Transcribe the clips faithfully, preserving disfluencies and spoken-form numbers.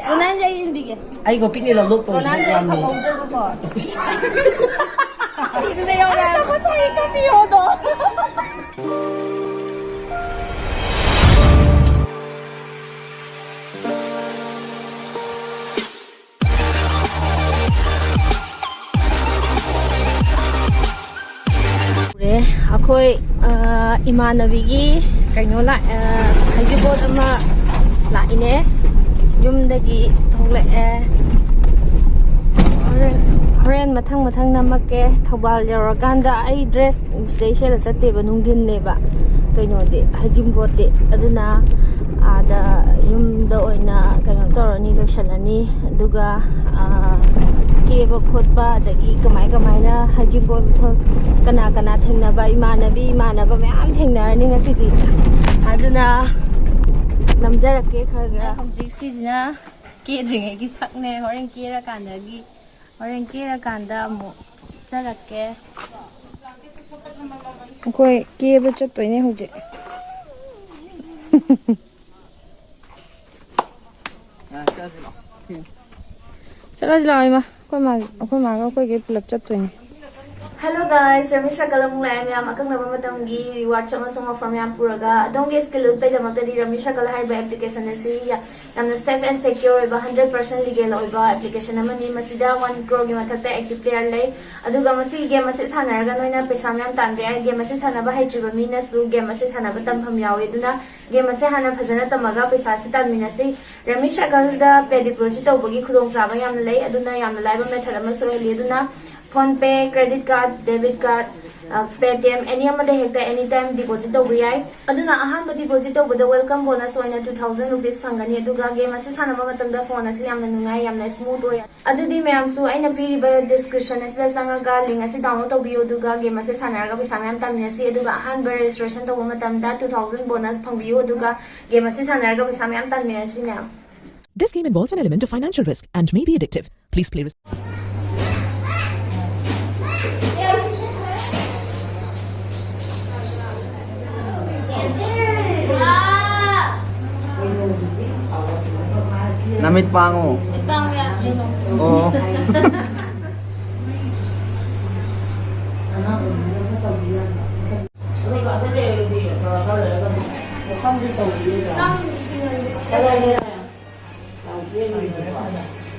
ꯔꯣꯅꯥꯟꯁꯦ ꯑꯩ ꯏꯟꯕꯤꯒꯦ꯫ ꯑꯩꯒ ꯄꯤꯛꯅꯤ ꯂꯧꯊꯣꯛꯇꯧꯔꯤ꯫ ꯔꯣꯅꯥꯟꯁꯦ ꯑꯩ ꯐꯪꯍꯧꯗ꯭ꯔꯁꯨꯀꯣ꯫ ꯁꯤꯗꯨꯗ ꯌꯧꯔꯦ꯫ ꯉꯁꯥꯏ ꯀꯥꯄꯤꯌꯣꯗꯣ꯫ ꯎꯔꯦ꯫ ꯑꯩꯈꯣꯏ, ꯑ, ꯏꯃꯥꯟꯅꯕꯤꯒꯤ ꯀꯩꯅꯣ ꯂꯥꯛ-, ꯑ, ꯍꯩꯖꯤꯡꯄꯣꯠ ꯑꯃ ꯂꯥꯛꯏꯅꯦ꯫ ꯌꯨꯝꯗꯒꯤ ꯊꯣꯛꯂꯛꯑꯦ꯫ ꯍꯣꯔꯦꯟ, ꯍꯣꯔꯦꯟ ꯃꯊꯪ ꯃꯊꯪ ꯅꯝꯃꯛꯀꯦ꯫ ꯊꯧꯕꯥꯜ ꯌꯧꯔꯀꯥꯟꯗ ꯑꯩ ꯗ꯭ꯔꯦꯁ ꯁꯤꯗꯩ ꯁꯦꯠꯂ ꯆꯠꯇꯦꯕ, ꯅꯨꯡꯊꯤꯟꯅꯦꯕ꯫ ꯀꯩꯅꯣꯗꯤ, ꯍꯩꯖꯤꯡꯄꯣꯠꯇꯤ꯫ ꯑꯗꯨꯅ ꯑꯥꯗ ꯌꯨꯝꯗ ꯑꯣꯏꯅ ꯀꯩꯅꯣ ꯇꯧꯔꯅꯤ, ꯂꯣꯏꯁꯤꯜꯂꯅꯤ꯫ ꯑꯗꯨꯒ, ꯑꯥ, ꯀꯦꯕ ꯈꯣꯠꯄ, ꯑꯗꯒꯤ ꯀꯃꯥꯏ ꯀꯃꯥꯏꯅ ꯍꯩꯖꯤꯡꯄꯣꯠ ꯃꯐꯝ, ꯀꯅꯥ ꯀꯅꯥ ꯊꯦꯡꯅꯕ, ꯏꯃꯥꯟꯅꯕꯤ ꯏꯃꯥꯟꯅꯕ ꯃꯌꯥꯝ ꯊꯦꯡꯅꯔꯅꯤ ꯉꯁꯤꯗꯤ꯫ ꯑꯗꯨꯅ ꯅꯝꯖꯔꯛꯀꯦ ꯈꯔ ꯈꯔ꯫ ꯍꯧꯖꯤꯛ ꯁꯤꯁꯤꯅ ꯀꯦꯗ꯭ꯔꯤꯉꯩꯒꯤ ꯁꯛꯅꯦ, ꯍꯣꯔꯦꯟ ꯀꯦꯔꯀꯥꯟꯗꯒꯤ, ꯍꯣꯔꯦꯟ ꯀꯦꯔꯀꯥꯟꯗ ꯑꯃꯨꯛ ꯆꯠꯂꯛꯀꯦ꯫ ꯑꯩꯈꯣꯏ ꯀꯦꯕ ꯆꯠꯇꯣꯏꯅꯦ ꯍꯧꯖꯤꯛ꯫ ꯆꯠꯂꯁꯤ ꯂꯥꯛꯑꯣ ꯏꯃꯥ, ꯑꯩꯈꯣꯏ ꯃꯥ, ꯑꯩꯈꯣꯏ ꯃꯥꯒ ꯑꯩꯈꯣꯏꯒꯩ ꯄꯨꯂꯞ ꯆꯠꯇꯣꯏꯅꯦ꯫ Hello guys, ꯔꯃꯤ ꯁꯔꯀꯜ ꯑꯃꯨꯛ ꯂꯥꯛꯑꯦ ꯃꯌꯥꯝ꯫ ꯑꯀꯛꯅꯕ ꯃꯇꯝꯒꯤ rewards ꯑꯃꯁꯨꯡ offer ꯃꯌꯥꯝ ꯄꯨꯔꯒ ꯑꯗꯣꯝꯒꯤ skill ꯎꯠꯄꯩꯗꯃꯛꯇꯗꯤ ꯔꯃꯤ ꯁꯔꯀꯜ ꯍꯥꯏꯔꯤꯕ application ꯑꯁꯤ ꯌꯥꯝꯅ safe and secure ꯑꯣꯏꯕ, hundred percent legal ꯑꯣꯏꯕ application ꯑꯃꯅꯤ꯫ ꯃꯁꯤꯗ one crore ꯒꯤ ꯃꯊꯛꯇ active player ꯂꯩ꯫ ꯑꯗꯨꯒ ꯃꯁꯤꯒꯤ game ꯑꯁꯤ ꯁꯥꯟꯅꯔꯒ ꯅꯣꯏꯅ ꯄꯩꯁꯥ ꯃꯌꯥꯝ ꯇꯥꯟꯕ ꯌꯥꯏ꯫ Game ꯑꯁꯤ ꯁꯥꯟꯅꯕ ꯍꯩꯇ꯭ꯔꯤꯕ ꯃꯤꯅꯁꯨ game ꯑꯁꯤ ꯁꯥꯟꯅꯕ ꯇꯝꯐꯝ ꯌꯥꯎꯏ꯫ ꯑꯗꯨꯅ game ꯑꯁꯤ ꯍꯥꯟꯅ ꯐꯖꯅ ꯇꯝꯃꯒ ꯄꯩꯁꯥ ꯑꯁꯤ ꯇꯥꯟꯃꯤꯟꯅꯁꯤ꯫ ꯔꯃꯤ ꯁꯔꯀꯜꯗ pay deposit ꯇꯧꯕꯒꯤ ꯈꯨꯗꯣꯡꯆꯥꯕ ꯌꯥꯝꯅ ꯂꯩ꯫ ꯑꯗꯨꯅ ꯌꯥꯝꯅ ꯂꯥꯏꯕ method ꯑꯃꯁꯨ ꯑꯣꯏꯍꯜꯂꯤ꯫ ꯑꯗꯨꯅ PhonePe, credit card, debit card, ꯑ, Paytm, any ꯑꯃꯗ ꯍꯦꯛꯇ any time deposit ꯇꯧꯕ ꯌꯥꯏ꯫ ꯑꯗꯨꯅ ꯑꯍꯥꯟꯕ deposit ꯇꯧꯕꯗ welcome bonus ꯑꯣꯏꯅ two thousand rupees ꯐꯪꯒꯅꯤ꯫ ꯑꯗꯨꯒ game ꯑꯁꯤ ꯁꯥꯟꯅꯕ ꯃꯇꯝꯗ phone ꯑꯁꯤ ꯌꯥꯝꯅ ꯅꯨꯡꯉꯥꯏ, ꯌꯥꯝꯅ smooth ꯑꯣꯏ꯫ ꯑꯗꯨꯗꯤ ꯃꯌꯥꯝꯁꯨ ꯑꯩꯅ ꯄꯤꯔꯤꯕ description ꯑꯁꯤꯗ ꯆꯪꯉꯒ link ꯑꯁꯤ download ꯇꯧꯕꯤꯌꯨ꯫ ꯑꯗꯨꯒ game ꯑꯁꯤ ꯁꯥꯟꯅꯔꯒ ꯄꯩꯁꯥ ꯃꯌꯥꯝ ꯇꯥꯟꯃꯤꯟꯅꯁꯤ꯫ ꯑꯗꯨꯒ ꯑꯍꯥꯟꯕ registration ꯇꯧꯕ ꯃꯇꯝꯗ two thousand bonus ꯐꯪꯕꯤꯌꯨ꯫ ꯑꯗꯨꯒ game ꯑꯁꯤ ꯁꯥꯟꯅꯔꯒ ꯄꯩꯁꯥ ꯃꯌꯥꯝ ꯇꯥꯟꯃꯤꯟꯅꯁꯤ ꯃꯌꯥꯝ꯫ This game involves an element of financial risk and may be addictive. Please play responsibly. ꯅꯃꯤꯠ ꯄꯥꯡꯉꯨ꯫ ꯑꯣ꯫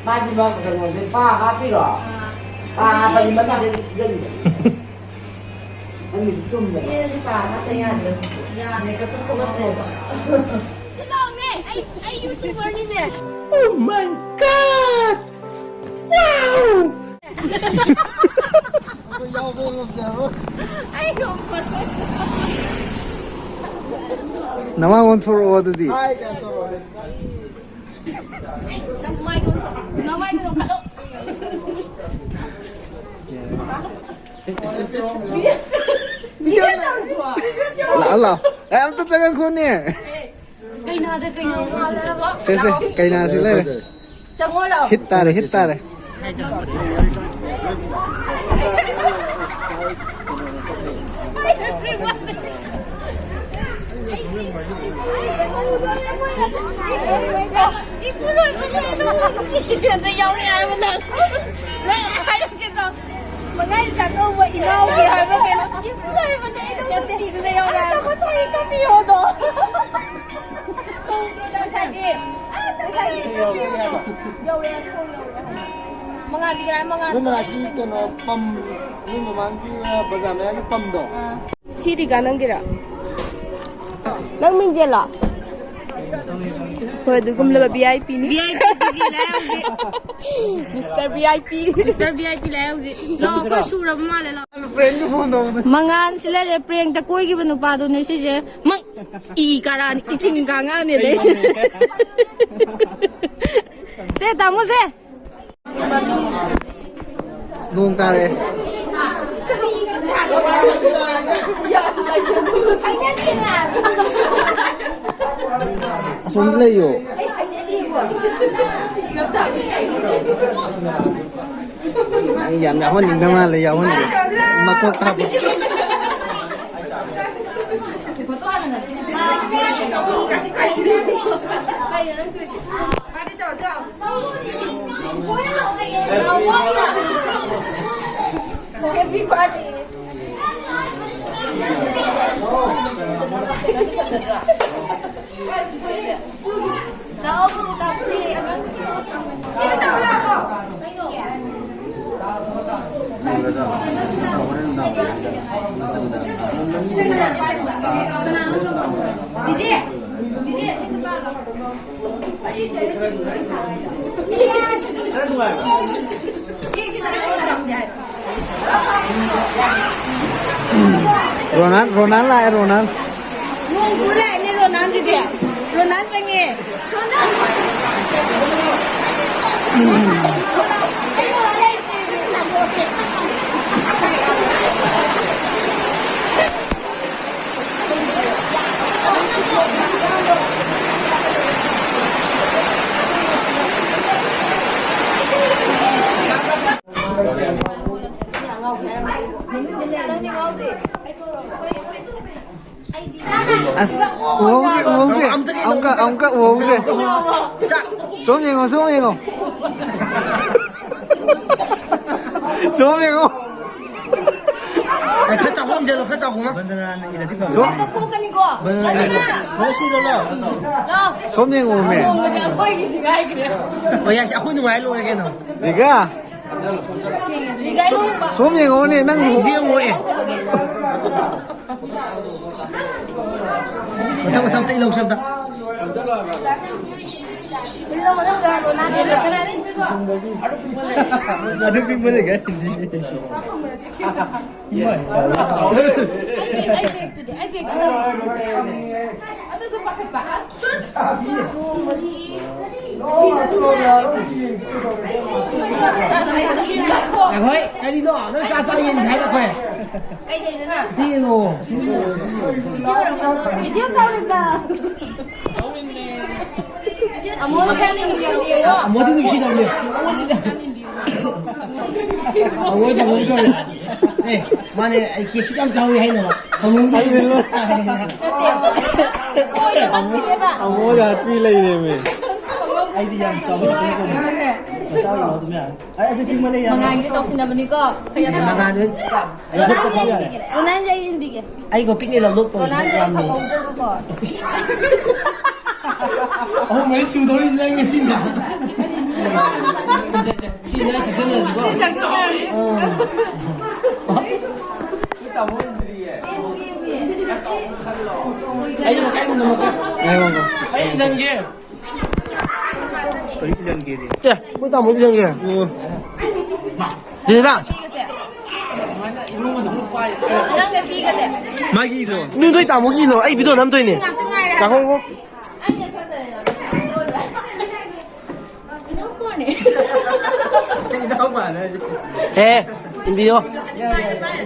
ꯃꯥꯗꯤ ꯃꯥ ꯀꯩꯅꯣꯁꯦ ꯄꯥ ꯍꯥꯞꯄꯤꯔꯣ? ꯄꯥ ꯍꯥꯞꯄꯗꯤ ꯃꯃꯤꯠꯁꯦ ꯇꯨꯝꯕꯅꯦ꯫ ꯅꯪꯒꯤꯁꯦ ꯇꯨꯝꯕꯅꯦ꯫ ꯏꯆꯦꯗꯤ ꯄꯥ ꯍꯥꯞꯇ ꯌꯥꯗ꯭ꯔꯦ꯫ ꯌꯥꯗ꯭ꯔꯦ꯫ ꯃꯦꯀꯞꯇ ꯊꯣꯛꯂꯛꯇ꯭ꯔꯦꯕ꯫ ꯁꯤ ꯂꯥꯎꯅꯦ꯫ ꯑꯩ, ꯑꯩ YouTuberꯅꯤꯅꯦ꯫ Oh my God! Wow! ꯑꯩ ꯉꯝꯃꯔꯣꯏ꯫ ꯅꯃꯥꯏ ꯑꯣꯟꯊꯣꯔꯛꯑꯣ ꯑꯗꯨꯗꯤ꯫ ꯍꯥꯏ, ꯀꯩꯅꯣ ꯇꯧꯔꯣ꯫ ꯅꯃꯥꯏꯗꯣ, ꯅꯃꯥꯏꯗꯣ ꯅꯣꯡꯈꯠꯂꯣ꯫ ꯂꯥꯛꯑꯣ, ꯂꯥꯛꯑꯣ꯫ ꯑꯦ, ꯑꯝꯇ ꯆꯪꯉꯛꯈꯣꯅꯦ꯫ ꯀꯩꯅꯥꯗ ꯀꯩꯅꯥ ꯃꯥꯜꯂꯦ ꯍꯥꯏꯕ꯫ ꯁꯦ, ꯁꯦ, ꯀꯩꯅꯥꯁꯤ ꯂꯩꯔꯦ꯫ ꯆꯪꯉꯣ ꯂꯥꯎ꯫ ꯍꯤꯠ ꯇꯥꯔꯦ, ꯍꯤꯠ ꯇꯥꯔꯦ꯫ ꯏꯄꯨꯔꯣꯏꯕ ꯂꯣꯏꯅꯃꯛ ꯁꯤ ꯏꯕꯦꯟꯗ ꯌꯥꯎꯔꯦ ꯍꯥꯏꯕ ꯅꯪ꯫ ꯅꯪ ꯍꯥꯏꯔꯛꯀꯦ ꯇꯧ꯫ ꯃꯉꯥꯅꯤ ꯆꯥꯛꯀꯧꯕ ꯏꯅꯥꯎꯒꯤ ꯍꯥꯏꯕ꯭ꯔꯥ ꯀꯩꯅꯣ? ꯏꯄꯨꯔꯣꯏꯕꯅꯦ ꯑꯩꯅ ꯅꯨꯡꯁꯤꯕꯗ ꯌꯥꯎꯔꯦ ꯍꯥꯏꯕ꯫ ꯇꯥꯃꯣ ꯁꯥꯔꯤ ꯀꯥꯄꯤꯌꯣꯗꯣ꯫ ꯉꯁꯥꯏꯒꯤ, ꯉꯁꯥꯏꯒꯤ ꯌꯧꯔꯦ, ꯌꯧꯔꯦ ꯍꯥꯏꯕ꯫ ꯃꯉꯥꯗꯤ ꯀꯔꯥꯏ ꯃꯉꯥ? ꯅꯣꯏ ꯃꯅꯥꯛꯀꯤ ꯀꯩꯅꯣ ꯄꯝ, ꯅꯣꯏ ꯃꯃꯥꯡꯒꯤ, ꯑ, ꯕꯖꯥꯔ ꯃꯌꯥꯒꯤ ꯄꯝꯗꯣ? ꯑꯥ꯫ ꯁꯤꯔꯤꯒ ꯅꯪꯒꯤꯔ? ꯅꯪ ꯃꯤꯡꯖꯦꯜꯂꯣ? ꯍꯣꯏ, ꯑꯗꯨꯒꯨꯝꯂꯕ V I P ꯅꯤ꯫ V I P ꯗꯤ ꯁꯤ ꯂꯥꯛꯑꯦ ꯍꯧꯖꯤꯛ꯫ Mister V I P꯫ Mister V I P ꯂꯥꯛꯑꯦ ꯍꯧꯖꯤꯛ꯫ ꯂꯥꯛꯑꯣ, ꯑꯩꯈꯣꯏ ꯁꯨꯔꯕ ꯃꯥꯜꯂꯦ, ꯂꯥꯛꯑꯣ꯫ ꯃꯉꯥꯟ ꯁꯤ ꯂꯩꯔꯦ, ꯄ꯭ꯔꯦꯡꯇ ꯀꯣꯏꯈꯤꯕ ꯅꯨꯄꯥꯗꯨꯅꯦ ꯁꯤꯁꯦ꯫ ꯃꯪ ꯏ ꯀꯥꯔꯛꯑꯅꯤ, ꯏꯆꯤꯟ ꯀꯥꯡꯉꯛꯑꯅꯤ ꯑꯗꯩꯗꯤ꯫ ꯁꯦ, ꯇꯥꯃꯣ ꯁꯦ꯫ ꯅꯣꯡ ꯇꯥꯔꯛꯑꯦ꯫ ꯑꯁꯣꯝꯗ ꯂꯩꯌꯣ꯫ ꯑꯩ ꯌꯥꯝ ꯌꯥꯎꯍꯟꯅꯤꯡꯗ ꯃꯥꯜꯂꯦ, ꯌꯥꯎꯍꯟꯅꯤꯡꯗꯦ꯫ ꯃꯀꯣꯛ ꯀꯥꯕ꯫ ꯃꯥꯗꯤ ꯇꯧꯔ ꯔꯣꯅꯥꯜ, ꯔꯣꯅꯥꯜ ꯂꯥꯛꯑꯦ, ꯔꯣꯅꯥꯜ꯫ ꯅꯣꯡ ꯄꯨ ꯂꯥꯛꯑꯦꯅꯦ ꯔꯣꯅꯥꯜꯁꯤꯗꯤ꯫ ꯔꯣꯅꯥꯜ ꯆꯪꯉꯦ꯫ ꯑꯁ, ꯎꯍꯧꯗ꯭ꯔꯦ, ꯎꯍꯧꯗ꯭ꯔꯦ꯫ ꯑꯝꯇ ꯀꯩꯅꯣ, ꯑꯃꯨꯛꯀ, ꯑꯝꯇ ꯑꯃꯨꯛꯀ ꯎꯍꯧꯗ꯭ꯔꯦ꯫ ꯁꯣꯝ ꯌꯦꯡꯉꯣ, ꯁꯣꯝ ꯌꯦꯡꯉꯣ꯫ ꯁꯣꯝ ꯌꯦꯡꯉꯣ꯫ ꯑꯦ, ꯈꯔ ꯆꯥꯎꯕ ꯑꯃ ꯆꯠꯂꯣ, ꯈꯔ ꯆꯥꯎꯕ ꯑꯃ꯫ ꯁꯣꯝ꯫ ꯁꯣꯝ ꯌꯦꯡꯉꯣꯃꯦ꯫ ꯑꯣ, ꯌꯥꯏꯁꯦ, ꯑꯩꯈꯣꯏ ꯅꯨꯡꯉꯥꯏ ꯂꯣꯏꯔꯦ ꯀꯩꯅꯣ꯫ ꯔꯤꯒꯥ꯫ ꯁꯣꯝ ꯌꯦꯡꯉꯣꯅꯦ, ꯅꯪ ꯂꯨꯍꯣꯡ- ꯌꯦꯡꯉꯣ, ꯑꯦ꯫ ꯃꯊꯪ, ꯃꯊꯪ, ꯑꯝꯇ ꯏꯜꯂꯧꯁꯦ ꯑꯝꯇ꯫ ꯑꯗꯨ ꯄꯤꯛꯃꯟꯂꯦ, ꯀꯥꯏ ꯊꯤꯟꯗꯣꯏꯁꯦ? ꯏꯃꯥꯏ, ꯆꯥꯎꯔꯦ꯫ ꯑꯩ ꯕꯦꯒ, ꯑꯩ ꯕꯦꯒ꯫ ꯑꯗꯨꯁꯨ ꯄꯥꯈꯠꯄ꯫ ꯑꯩꯈꯣꯏ ꯀꯔꯤꯅꯣ? ꯅꯪ ꯆꯥ ꯆꯥ ꯌꯦꯟꯒꯦ ꯍꯥꯏꯔ ꯑꯩꯈꯣꯏ꯫ ꯀꯩꯗꯩꯅꯣ ꯅꯪ? ꯗꯤꯅꯣ꯫ ꯚꯤꯗꯤꯑꯣ ꯇꯧꯔꯤꯕ꯭ꯔꯥ? ꯑꯃꯣꯗ ꯈꯔ ꯅꯨꯡꯁꯤꯕꯤꯌꯣ꯫ ꯑꯃꯣꯗꯤ ꯅꯨꯡꯁꯤꯗꯕꯅꯦ꯫ ꯑꯃꯣꯗꯤ ꯑꯃꯣꯏ ꯇꯥꯃꯣ ꯇꯧꯔꯦ꯫ ꯑꯦ, ꯃꯥꯅꯦ, ꯑꯩ ꯀꯦꯛꯁꯨ ꯌꯥꯝ ꯆꯥꯎꯋꯤ ꯍꯥꯏꯅꯕ꯫ ꯇꯥꯃꯣꯒꯤ ꯑꯩ ꯂꯣꯏ- ꯅꯠꯇꯦ꯫ ꯑꯃꯣꯗ ꯍꯥꯠꯄꯤ ꯂꯩꯔꯦꯃꯦ꯫ ꯑꯩꯗꯤ ꯌꯥꯝ ꯆꯥꯎꯕ ꯅꯠꯇꯦ꯫ ꯃꯆꯥ ꯑꯣꯏꯅ ꯑꯗꯨꯝ ꯌꯥꯔꯦ꯫ ꯑꯩ ꯑꯗꯨ ꯄꯤꯛꯃꯜꯂꯦ, ꯌꯥꯔꯦ꯫ ꯃꯉꯥꯜꯒꯤ ꯇꯧꯁꯤꯟꯅꯕꯅꯤꯀꯣ꯫ ꯈꯔ ꯆꯥꯎ꯫ ꯃꯉꯥꯜꯗꯣ ꯔꯣꯅꯥꯜꯗꯣ ꯑꯩ ꯏꯟꯕꯤꯒꯦ꯫ ꯑꯩꯒ ꯄꯤꯛꯅ ꯂꯧꯗꯣꯛ ꯇꯧꯔꯤ ꯔꯣꯅꯥꯜꯗꯣ ꯑꯩ ꯌꯥꯝꯅ꯫ ꯐꯪꯍꯧꯗ꯭ꯔꯁꯨꯀꯣ꯫ ꯑꯍꯨꯝ ꯃꯔꯤ ꯁꯨꯗꯧꯔꯤ ꯅꯪ ꯉꯁꯤꯁꯦ꯫ ꯁꯤ, ꯁꯤ, ꯁꯤ ꯅꯪ ꯁꯛꯆꯟꯅꯔꯁꯤꯀꯣ꯫ ꯁꯤ ꯁꯛꯆꯟꯅꯔꯁꯤ꯫ ꯑꯥ꯫ ꯑꯩꯁꯨ ꯃꯈꯥ ꯏꯟꯕ ꯉꯝꯃꯛꯀꯦ꯫ ꯉꯥꯏꯈꯣ, ꯉꯥꯏꯈꯣ꯫ ꯑꯩ ꯏꯟꯖꯟꯒꯦ꯫ ꯀꯔꯤ ꯏꯟꯖꯟꯒꯦꯗꯤ? ꯑꯦ, ꯃꯣꯏ ꯇꯥꯃꯣ ꯏꯟꯖꯟꯒꯦ꯫ ꯑꯣ꯫ ꯖꯦꯅꯤꯐꯥ꯫ ꯅꯪꯒ ꯄꯤꯒꯁꯦ꯫ ꯃꯥꯒꯤꯗꯣ꯫ ꯅꯣꯏ ꯅꯣꯏ ꯇꯥꯃꯣꯒꯤꯅꯣ, ꯑꯩ ꯚꯤꯗꯤꯑꯣ ꯅꯝꯗꯣꯏꯅꯦ꯫ ꯉꯥꯛꯇ ꯉꯥꯏꯔꯦ꯫ ꯉꯥꯏꯈꯣ, ꯉꯥꯏꯈꯣ꯫ ꯑꯩꯅ ꯐꯖꯩ꯫ ꯏꯅꯥꯎꯄꯥꯅꯦ꯫ ꯏꯅꯥꯎꯄꯥꯅꯦ ꯍꯥꯏꯁꯦ꯫ ꯑꯦ, ꯏꯟꯕꯤꯌꯣ꯫ ꯌꯥꯏ, ꯌꯥꯏ, ꯌꯥꯏ꯫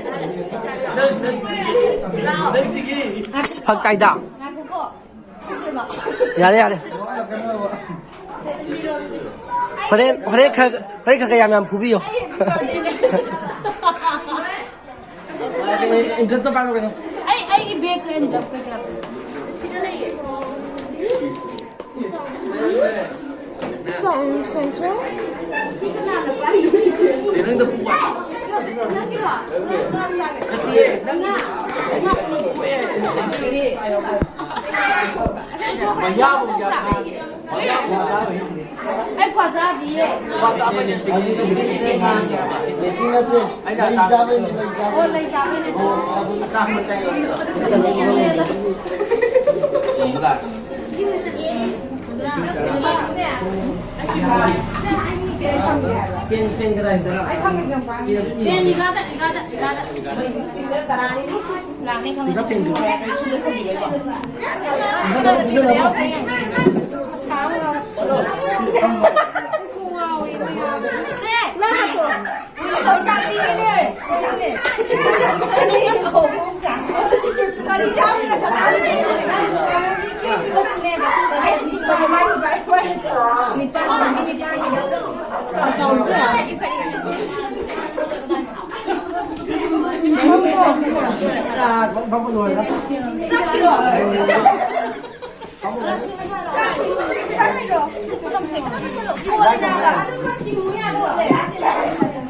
ꯑꯁ, ꯐꯛ ꯀꯥꯏꯗ? ꯉꯥꯏꯈꯣꯀꯣ꯫ ꯌꯥꯔꯦ, ꯌꯥꯔꯦ꯫ ꯍꯣꯔꯦꯟ, ꯍꯣꯔꯦꯟ ꯈꯔ, ꯍꯣꯔꯦꯟ ꯈꯔ ꯈꯔ ꯌꯥꯝ ꯌꯥꯝ ꯐꯨꯕꯤꯌꯣ꯫ ꯑꯩ, ꯑꯩꯒꯤ ꯕꯦꯒꯇ ꯑꯩꯅ ꯂꯧꯒꯦ꯫ ꯁꯤꯗ ꯂꯩꯌꯦ꯫ ꯑꯩ ꯀ꯭ꯋꯥ ꯆꯥꯗꯤꯌꯦ꯫ ꯂꯩꯆꯤꯟ ꯅꯠꯇꯦ, ꯂꯩ ꯆꯥꯕꯩ꯫ ꯑꯣ, ꯂꯩ ꯆꯥꯕꯩꯅꯦ꯫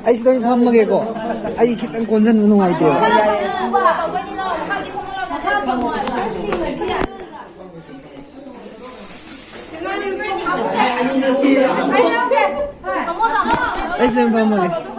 ꯑꯩ ꯁꯤꯗ ꯑꯣꯏꯅ ꯐꯝꯃꯒꯦꯀꯣ꯫ ꯑꯩ ꯈꯤꯇꯪ ꯀꯣꯟꯁꯤꯟꯕ ꯅꯨꯡꯉꯥꯏꯇꯦꯕ꯫ ꯑꯩ ꯁꯤꯗ ꯑꯣꯏꯅ ꯐꯝꯃꯒꯦ꯫